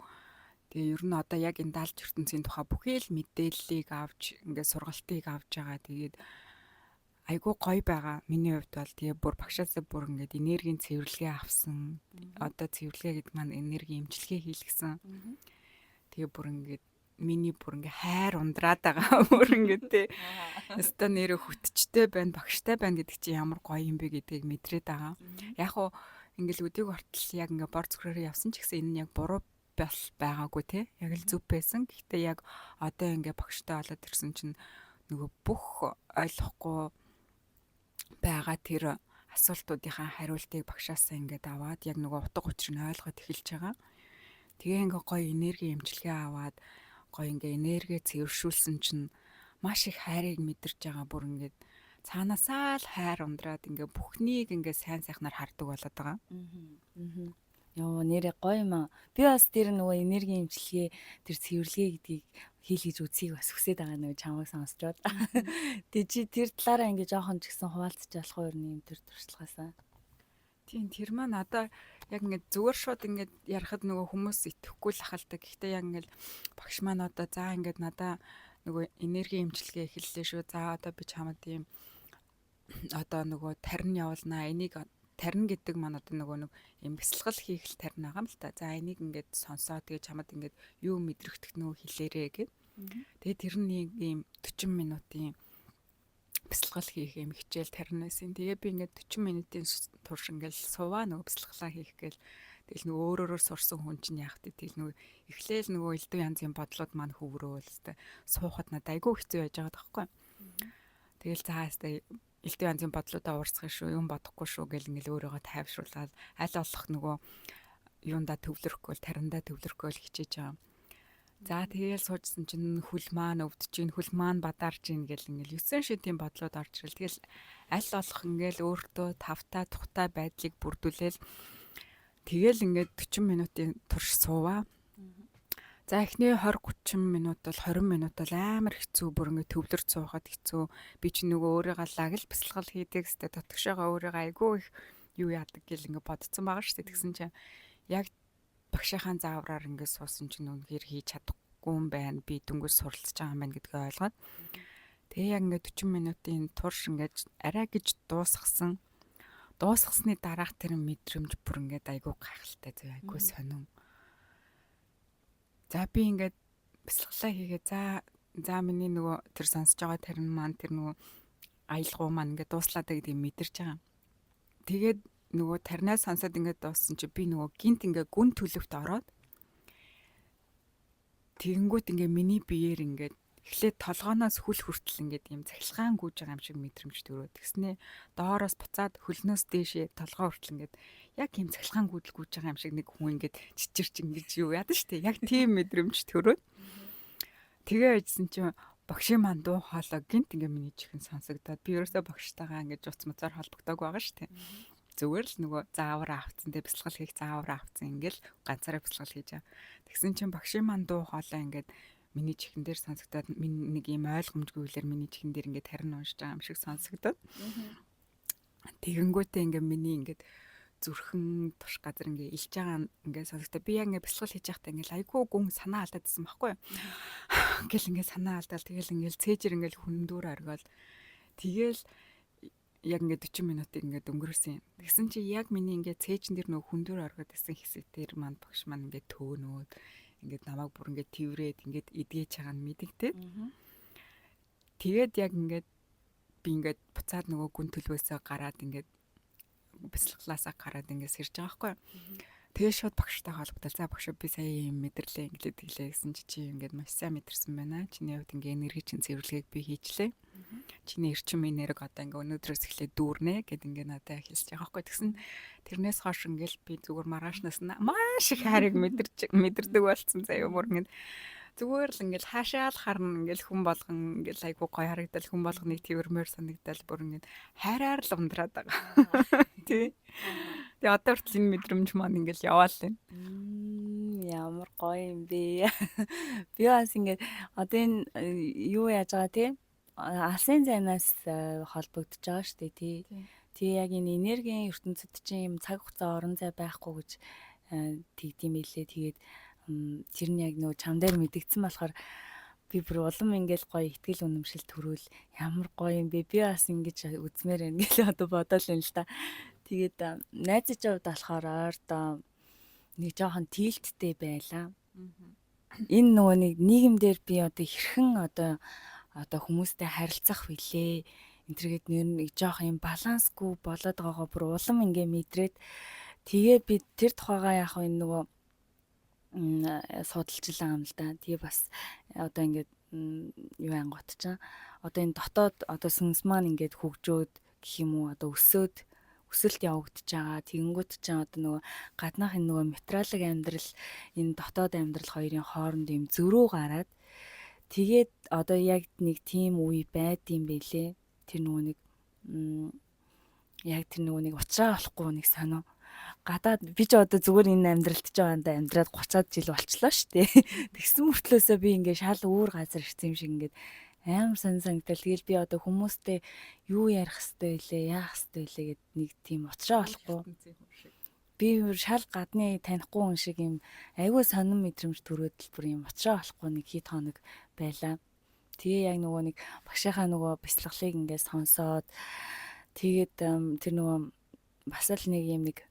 Тэгээ ер нь одоо яг энэ даалж ертөнцийн тухай бүхий л мэдээллийг авч ингээд сургалтыг авч байгаа. Тэгээд айгүй гоё байгаа. Миний хувьд бол тэгээ бүр багшаасаа бүр ингээд энергийн цэвэрлэгээ авсан. Одоо цэвэрлэгээ гэдэг маань энергийн эмчилгээ хийлгэсэн. Тэгээ бүр ингээд миний бүр ингээ хайр ундраад байгаа. Бүр ингээ те. Өстой нэрэ хөтчтэй байна, багштай байна гэдэг чинь ямар гоё юм бэ гэдгийг мэдрээд байгаа. Яг уу ингээл өдийг ортол яг ингээ бор зүрхээрээ явсан ч гэсэн энэ нь яг буруу бол байгаагүй те. Яг л зөв байсан. Гэхдээ яг одоо ингээ багштай болоод ирсэн чинь нөгөө бүх ойлгохгүй байгаа тэр асуултуудынхаа хариултыг багшаасаа ингээд аваад яг нөгөө утга учирыг ойлгоод эхэлж байгаа. Тэгээ ингээ гоё энерги эмчилгээ аваад гоё ингээ энерги цэвэршүүлсэн чинь маш их хайрыг мэдэрч байгаа, бүр ингээд цаанаасаа л хайр ундраад ингээ бүхнийг ингээ сайн сайхнаар хардаг болоод байгаа. Аа. Йоо, нэрээ гоё юм аа. Би бас тэр нөгөө энергийн эмчилгээ, тэр цэвэрлэгээ гэдгийг хийлгэж үзхийг бас хүсээд байгаа, нөгөө чамайг сонсчоод. Тэгээ чи тэр талаараа ингээ жоохон ч гэсэн хуваалцаж болох уу юм тэр туршлагаасаа? Тийм, тэр маань одоо яг ингээд зүгээр шууд ингээд ярахад нөгөө хүмүүс итгэхгүй л ахaltaа. Гэхдээ яг ингээд багш маань одоо за ингээд надаа нөгөө энергийн эмчилгээ эхэллээ шүү. За, одоо би чамд ийм одоо нөгөө тарин явуулнаа. Энийг тарин гэдэг маань одоо нөгөө нэг юм бясалгал хийх л тарин байгаа юм л та. За, энийг ингээд сонсоо, тэгээ чамд ингээд юу мэдрэгдэх нөгөө хэлээрээ гэд. Тэгээ тэр нэг ийм 40 минутын бясалгал хийх юм хичээл тарин байсан. Тэгээ би ингээд 40 минутын турш ингээд суваа нөгөө бясалгалаа хийх гээл. Тэгэл нөгөө өөрөөрөө сурсан хүн чинь яах вэ? Тэгэл нөгөө эхлээл нөгөө элдв янзын бодлууд маань хөврөөл хэвээр суухад надад айгүй хэцүү байж байгаа байхгүй. Тэгэл заа хэвээр элдв янзын бодлуудаа уурсах шүү, юм бодохгүй шүү гэл ингээл өөрийгөө тайвшруулаад аль болох нөгөө юундаа төвлөрөхгүй, тариндаа төвлөрөхгүй л хичээж байгаа. За, тэгээл суужсэн чинь хөл маань өвдөж гин, хөл маань бадарч гин гэл ингээл 9 шидийн бодлууд орж ирэл. Тэгэл аль болох ингээл өөртөө тавтай тухтай байдлыг бүрдүүлээл тэгэл ингээд 40 минутын турш сууваа. За, эхний 20 30 минут бол, 20 минут бол амар хэцүү, бүр ингээд төвлөрч суухад хэцүү. Би чи нөгөө өөрийгөө лаг л бясалгал хийдэг, хэвээ дотгошоогоо өөрийгөө айгүй их юу яадаг гэл ингээд бодцсон байгаа шүү дээ. Тэгсэн чинь яг багшийнхаа заавраар ингээд суусан чинь үнэхээр хийж чадахгүй юм байна. Би дөнгөж суралцж байгаа юм байна гэдгээ ойлгоод. Тэгээ яг ингээд 40 минутын турш ингээд арай гэж дуусгасан. Дуусгасны дараах тэр мэдрэмж бүр ингээд айгүй гайхалтай зөө, айгүй сонин. За, би ингээд бясалгалаа хийгээ, за за миний нөгөө тэр сонсож байгаа тарин маань, тэр нөгөө аялгау маань ингээд дууслаа даа гэдгийг мэдэрч байгаа. Тэгээд нөгөө таринаа сонсоод ингээд дууссан чи би нөгөө гинт ингээд гүн төлөвт ороод тэгэнгүүт ингээд миний биеэр ингээд эхлээд толгооноос хөл хүртэл ингээд ийм цахилгаан гүйж байгаа юм шиг мэдрэмж төрөө. Тэгснээ доороос буцаад хөлнөөс дээшээ толгоо хүртэл ингээд яг ийм цахилгаан гүйдэл гүйж байгаа юм шиг нэг хүн ингээд чичирч ингэж юу яадаг штэ. Яг тийм мэдрэмж төрөөд. Тэгээ байжсан чинь багшийн маань дуу хоолой гинт ингээ миний чихэн сонсогдоод, би ерөөсөө багштайгаа ингээд жуц муцаар холбогдоог байгаа штэ. Зүгээр л нөгөө заавар авцсан, тэ, бясалгал хийх заавар авцсан, ингээл ганцаараа бясалгал хийж байгаа. Тэгсэн чинь багшийн маань дуу хоолой ингээд миний чихэн дээр сонсогдоод, миний нэг юм ойлгомжгүй үлээр миний чихэн дээр ингээд тарин уншиж байгаа юм шиг сонсогдоод. Тэгэнгүүтээ ингээд миний ингээд зүрхэн туш газар ингээ илж байгаа ингээ сонсогдоо. Би яг ингээ бясалгал хийж байхдаа ингээ айгүй гүн санаа алдаадсан байхгүй юу? Ингээл ингээ санаа алдаал, тэгэл ингээл цээжэр ингээл хүндүүр оргиол, тэгэл яг ингээ 40 минутыг ингээд өнгөрөөсөн юм. Тэгсэн чи яг миний ингээ цээжин дээр нөгөө хүндүүр оргиод исэн хэсэг дээр манд багш маань ингээ төөнөөд ингээд намайг бүр ингээд тэрврээд ингээд эдгэж байгаа нь мэдэгдээд. Тэгээд яг ингээд би ингээд буцаад нөгөө гүн төлөвөөсөө гараад, ингээд бясалгалаасаа гараад ингээд сэрж байгаа байхгүй юу. Тэгээ шууд багштай холбогдол. За, багш, би сая юм мэдэрлээ, ингээд тэглээ гэсэн чи чи ингээд маш сайн мэдэрсэн байна. Чиний хувьд ингээд энерги чин цэвэрлэгийг би хийчлээ. Чиний эрчим энерги одоо ингээд өнөөдрөөс эхлээд дүүрнэ гэд ингээд надад хэлж байгаа байхгүй. Тэгсэн тэрнээс хойш ингээд би зүгээр маргаашнаас маш их хайрыг мэдэрч мэдэрдэг болсон заяа, бүр ингээд зүгээр л ингээл хаашаа л харна, ингээл хүн болгон ингээл айгуу гоё харагдал, хүн болгоныг тэрмээр санагдал, бүр ингээд хайраар л ундраад байгаа. Тий. Тэгээ одоо хүртэл энэ мэдрэмж маань ингээл яваал байна. Ямар гоё юм бэ. Би бас ингээд одоо энэ юу яаж байгаа тий? Алсын зайнаас холбогдож байгаа шүү дээ тий. Тэгээ яг энэ энергийн ертөнцид чинь юм цаг хугацаа орон зай байхгүй гэж тэгдэм билээ. Тэгээд тэр нь яг нөгөө чам дээр мэдэгдсэн болохоор би бүр улам ингээл гоё итгэл үнэмшил төрөөл ямар гоё юм бэ. Би бас ингэж үзмээр байна гэл одоо бодоол юм л та. Тэгээд найзын хувьд болохоор ойрд нэг жоохон тилттэй байлаа. Энэ нөгөө нэг нийгэмдэр би одоо хэрхэн одоо хүмүүстэй харилцах вүлээ энтергээд нэр нэг жоох юм балансгүй болоод байгаагаа бүр улам ингээ мэдрээд тэгээ би тэр тухайгаа яг энэ нөгөө судалж юм л да. Тэгээ бас одоо ингээд юу ангууд чинь одоо энэ дотоод одоо сүнс маань ингээд хөгжөөд гэх юм уу одоо өсөөд өсөлт явагдаж байгаа. Тэгэнгүүт чинь одоо нөгөө гаднаах энэ нөгөө материалын амьдрал энэ дотоод амьдрал хоёрын хооронд юм зөрүү гараад тэгээд одоо яг нэг тийм үе байд юм бэлээ. Тэр нөгөө нэг яг тэр нөгөө нэг уучраа болохгүй нэг сонио гадаад би ч одоо зүгээр энэ амьдралд ч байгаа амьдраад 30-аад жил болчлоо шүү дээ. Тэгсэн мөртлөөсөө би ингээ шал өөр газар ирсэн юм шиг ингээд амар сонь санагдал. Тэгэл би одоо хүмүүстэй юу ярих хэвтэй вэ, яах хэвтэй вэ гэд нэг тийм уучраа болохгүй. Би шал гадны танихгүй хүн шиг юм айгүй сонин мэдрэмж төрөөд л бүр юм уучраа болохгүй нэг хит хоног байлаа. Тэгээ яг нөгөө нэг багшийнхаа нөгөө бяцлаглыг ингээд сонсоод тэгээд тэр нөгөө бас л нэг юм нэг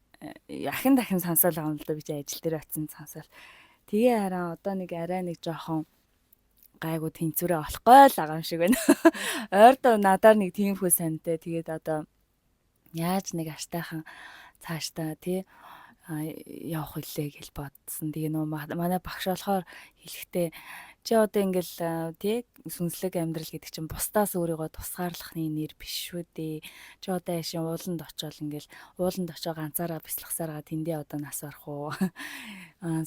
ахин дахин сонсоол байгаа юм л да, би чи ажил дээр очисон сонсоол. Тэгээ хараа одоо нэг арай нэг жоохон гайгүй тэнцвэрээ олохгүй л байгаа юм шиг байна. Ойрдоо надаар нэг тиймэрхүү сантай. Тэгээд одоо яаж нэг аштайхан цаашдаа тий явах үлээ гэж бодсон. Тэгээ нөө манай багш болохоор хэлэхдээ чи одоо ингээл тий сүнслэг амьдрал гэдэг чинь бусдаас өөрийгөө тусгаарлахны нэр биш шүү дээ. Чи одоо яшин ууланд очиод ингээл ууланд очоо ганцаараа бяцлахсараа тэндээ одоо нас барах уу?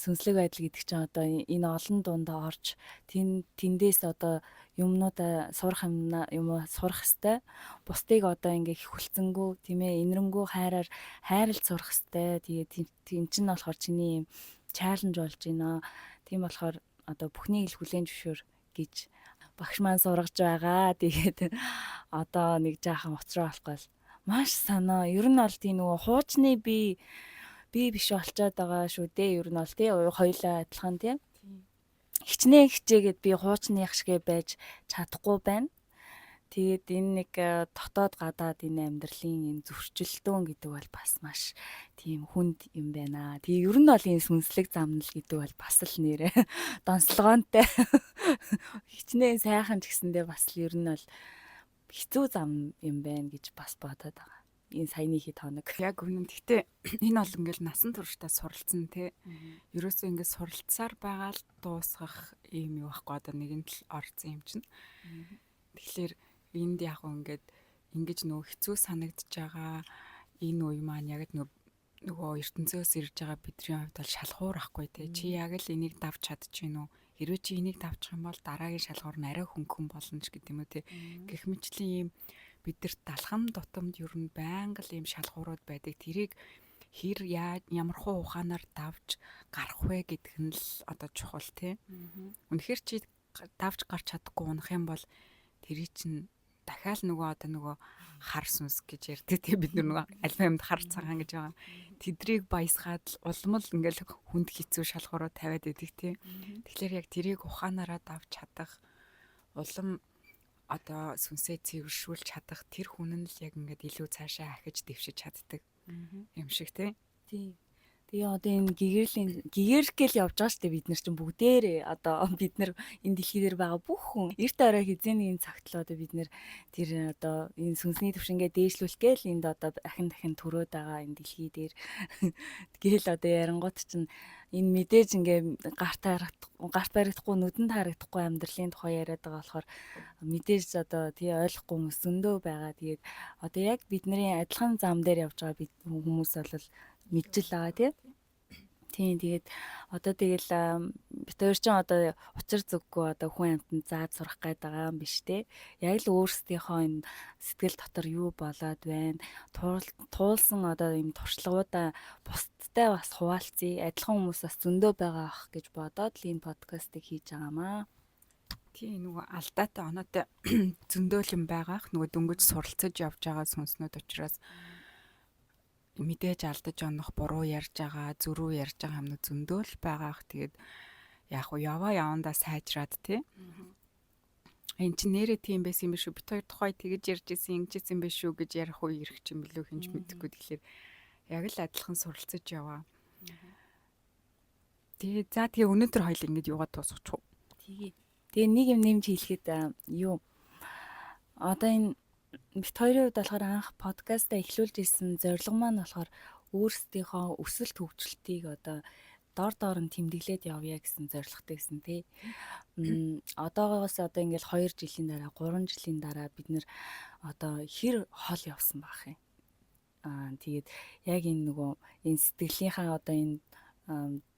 Сүнслэг байдал гэдэг чинь одоо энэ олон дунд орж тэндээс одоо юмнуудаа сурах юм сурах хэвээр, бусдыг одоо ингээ хөвлцөнгөө тийм ээ инэрэнгүү хайраар хайрлж сурах хэвээр. Тэгээд тийм чинь болохоор чиний юм чаленж болж байна. Тийм болохоор одоо бүхнийг л хүлээн зөвшөөр гэж багш маань сургаж байгаа. Тэгээд одоо нэг жаахан уцраа болохгүй л маш санаа. Ер нь бол тийм нөгөө хуучны би биш болчоод байгаа шүү дээ. Ер нь бол тий хоёулаа адилхан тий. Хичнээн хичээгээд би хуучных шигэ байж чадахгүй байна. Тэгээд энэ нэг дотоод гадаад энэ амьдралын энэ зөрчилдөөн гэдэг бол бас маш тийм хүнд юм байна. Тэгээ ер нь бол энэ сүнслэг замнал гэдэг бол бас л нэрээ донслогоонтой. Хичнээн сайхан ч гэсэндээ бас л ер нь бол хэцүү зам юм байна гэж бас бодоод байгаа. Энэ саяны хэд хоног. Яг үнэн. Гэхдээ энэ бол ингээл насан туршдаа суралцсан тий. Ерөөсөө ингээд суралцсаар байгаа л дуусгах юм юу байхгүй, одоо нэгэн л орцсон юм чинь. Тэгэхээр энд яг ингээд ингэж нөгөө хэцүү санагдаж байгаа энэ үе маань яг нөгөө ертөнцөөс ирж байгаа бидний хувьд бол шалгуур ахгүй тий. Чи яг л энийг давж чадчих гин үү? Хэрвээ чи энийг давчих юм бол дараагийн шалгуур нь арай хөнгөн болно ч гэдэг юм уу тий. Гэх мэтлийн ийм бидэрт далхам тутамд ер нь байнга л ийм шалгуурууд байдаг. Тэрийг хэр ямар хуу ухаанаар давж гарах вэ гэдг нь л одоо чухал тий. Үнэхээр чи давж гарч чадахгүй унах юм бол тэрий чинь дахиад нөгөө одоо нөгөө хар сүнс гэж ярьдаг тий, бид нар нөгөө альва юмд хар цагаан гэж байгаа. Тэдрийг баясгаад л улам л ингээл хүнд хэцүү шалгууруу тавиад идэг тий. Тэгэхээр яг тэрийг ухаанаараа давж чадах, улам одоо сүнсээ цэвэршүүлж чадах тэр хүн нь л яг ингээд илүү цаашаа ахиж дэвшиж чаддаг юм шиг тий. Тийм. Тэгээ одоо энэ гэгэрлийн гэгэрх гээл явж байгаа шүү дээ, бид нар чинь бүгдээрээ одоо бид нар энэ дэлхий дээр байгаа бүх хүн эрт орой хэзээ нэгэн цагт л одоо бид нар тэр одоо энэ сүнсний төвшингээ дээшлүүлэх гээл энд одоо ахин дахин төрөөд байгаа энэ дэлхий дээр гээл одоо ярангуут чинь энэ мэдээж ингээ гарт харагдах, гарт баригдахгүй, нүдэнд харагдахгүй амьдралын тухай яриад байгаа болохоор мэдээж одоо тий ойлгохгүй хүмүүс зөндөө байгаа. Тэгээд одоо яг бидний адилхан зам дээр явж байгаа бид хүмүүс бол мэдчил байгаа тий. Тийм, тэгээд одоо тэгэл бид хоёр ч одоо учир зүггүй одоо хүн амьтанд зааж сурах гээд байгаа юм биш те. Яг л өөрсдийнхөө энэ сэтгэл дотор юу болоод байна, туулсан одоо ийм туршлагуудаа бусдтай бас хуваалцъя. Адилхан хүмүүс бас зөндөө байгаа ах гэж бодоод л энэ подкастыг хийж байгаамаа. Тийм, нөгөө алдаатай оноотой зөндөөл юм байгаах, нөгөө дөнгөж суралцаж явж байгаа сүнснүүд учраас мэдээж алдаж онох, буруу ярьж байгаа, зөрүү ярьж байгаа юмнууд зөндөөл байгаах. Тэгээд яг уу яваа явандаа сайжраад тий. Энэ чинь нэрээ тийм байсан юм биш үү? Бит хоёр тухай тэгэж ярьж исэн, ингэж исэн биш үү гэж ярих үе ирэх юм билүү, хинч мэдэхгүй. Тэгэхээр яг л адилхан суралцаж яваа. Тэгээ за, тэгээ өнөөдөр хоёул ингэж юугаад дуусгачих уу? Тэгээ. Тэгээ нэг юм нэмж хэлэхэд юу, одоо энэ бит хоёрын хувьд болохоор анх подкастаа эхлүүлж исэн зорилго маань болохоор өөрсдийнхөө өсөлт хөгжилтийг одоо дор доор нь тэмдэглээд явъя гэсэн зорилготой гэсэн тий. Одоогоос одоо ингээл 2 жилийн дараа, 3 жилийн дараа бид нэр одоо хэр хол явсан байх юм. Тэгээд яг энэ нөгөө энэ сэтгэлийнхаа одоо энэ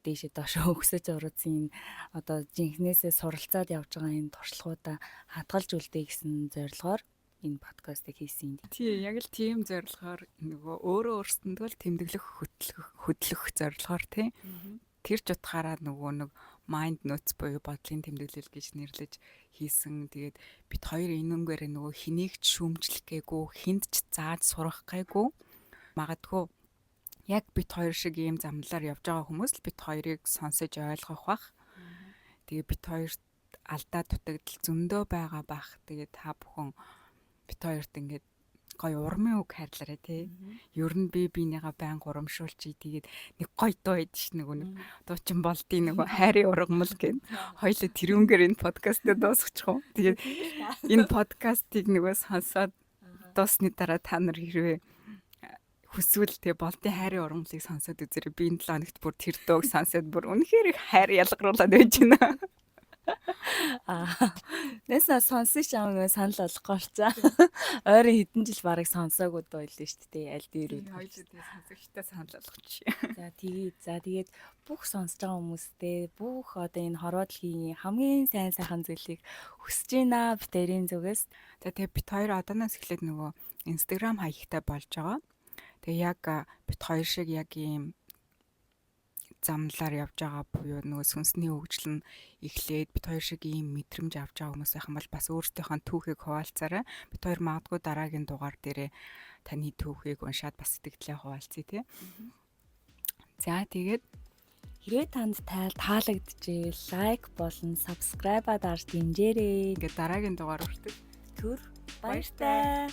дээшээ доошоо өксөж уруудсан энэ одоо жинхнээсээ суралцаад явж байгаа энэ туршлагуудаа хадгалж үлдээ гэсэн зорилгоор энэ подкастыг хийсэн. Тий, яг л тийм зорилгоор, нөгөө өөрөө өөрсөндөө л тэмдэглэх, хөдлөх зорилгоор тий. Тэр ч утгаараа нөгөө нэг mind notes буюу бодлын тэмдэглэл гэж нэрлэж хийсэн. Тэгээд бит хоёр энэнгээр нөгөө хэнийг ч шүүмжлэх гээгүй, хүнд ч зааж сурах гээгүй. Магадгүй яг бит хоёр шиг ийм замналаар явж байгаа хүмүүс л бит хоёрыг сонсож ойлгох бах. Тэгээ бит хоёрт алдаа дутагдал зөндөө байгаа бах. Тэгээ та бүхэн бит хоёрт ингээд гоё урмын үг хайрлаарай тий. Ер нь би биенийгаа байн урамшуулчих. Тэгээд нэг гоё дуу байдаг ш, нөгөө нэг дуучин болдын нөгөө хайрын ургамал гэд. Хоёлаа тэрүүнгээр энэ подкастыг дуусгачих уу. Тэгээд энэ подкастыг нөгөө сонсоод дуусны дараа та нар хэрвээ хүсвэл тэгээ болдын хайрын ургамлыг сонсоод үзээрэй. Би энэ 7 хоногт бүр тэр дууг сонсоод бүр үнэхээр их хайр ялгаруулад байж байна. Аа. Нэсэ сонсон ч юм санал болгохгүй болцаа. Ойрын хэдэн жил бараг сонсоогүй дуу байлээ шүү дээ. Аль дээр үед. Хоёулаа тэгээ сонсогчтой санал болгочих. За, тэгээ. За, тэгээд бүх сонсож байгаа хүмүүстээ бүх одоо энэ хорвоо дэлхийн хамгийн сайн сайхан зүйлийг хүсэж байна бит хоёрын зүгээс. За, тэгээ бит хоёр одооноос эхлээд нөгөө Instagram хаягтай болж байгаа. Тэгээ яг бит хоёр шиг яг ийм замналаар явж байгаа буюу нөгөө сүнсний хөгжил нь эхлээд бит хоёр шиг ийм мэдрэмж авч байгаа хүмүүс байх юм бол бас өөрсдийнхөө түүхийг хуваалцаарай. Бит хоёр магадгүй дараагийн дугаар дээрээ таны түүхийг уншаад бас сэтгэлдээ хуваалцъя тий. За, тэгээд Хэрвээ танд таалагдчихвэл like болон subscribe-а дарж дэмжээрэй. Ингээд дараагийн дугаар хүртэл түр баяртай.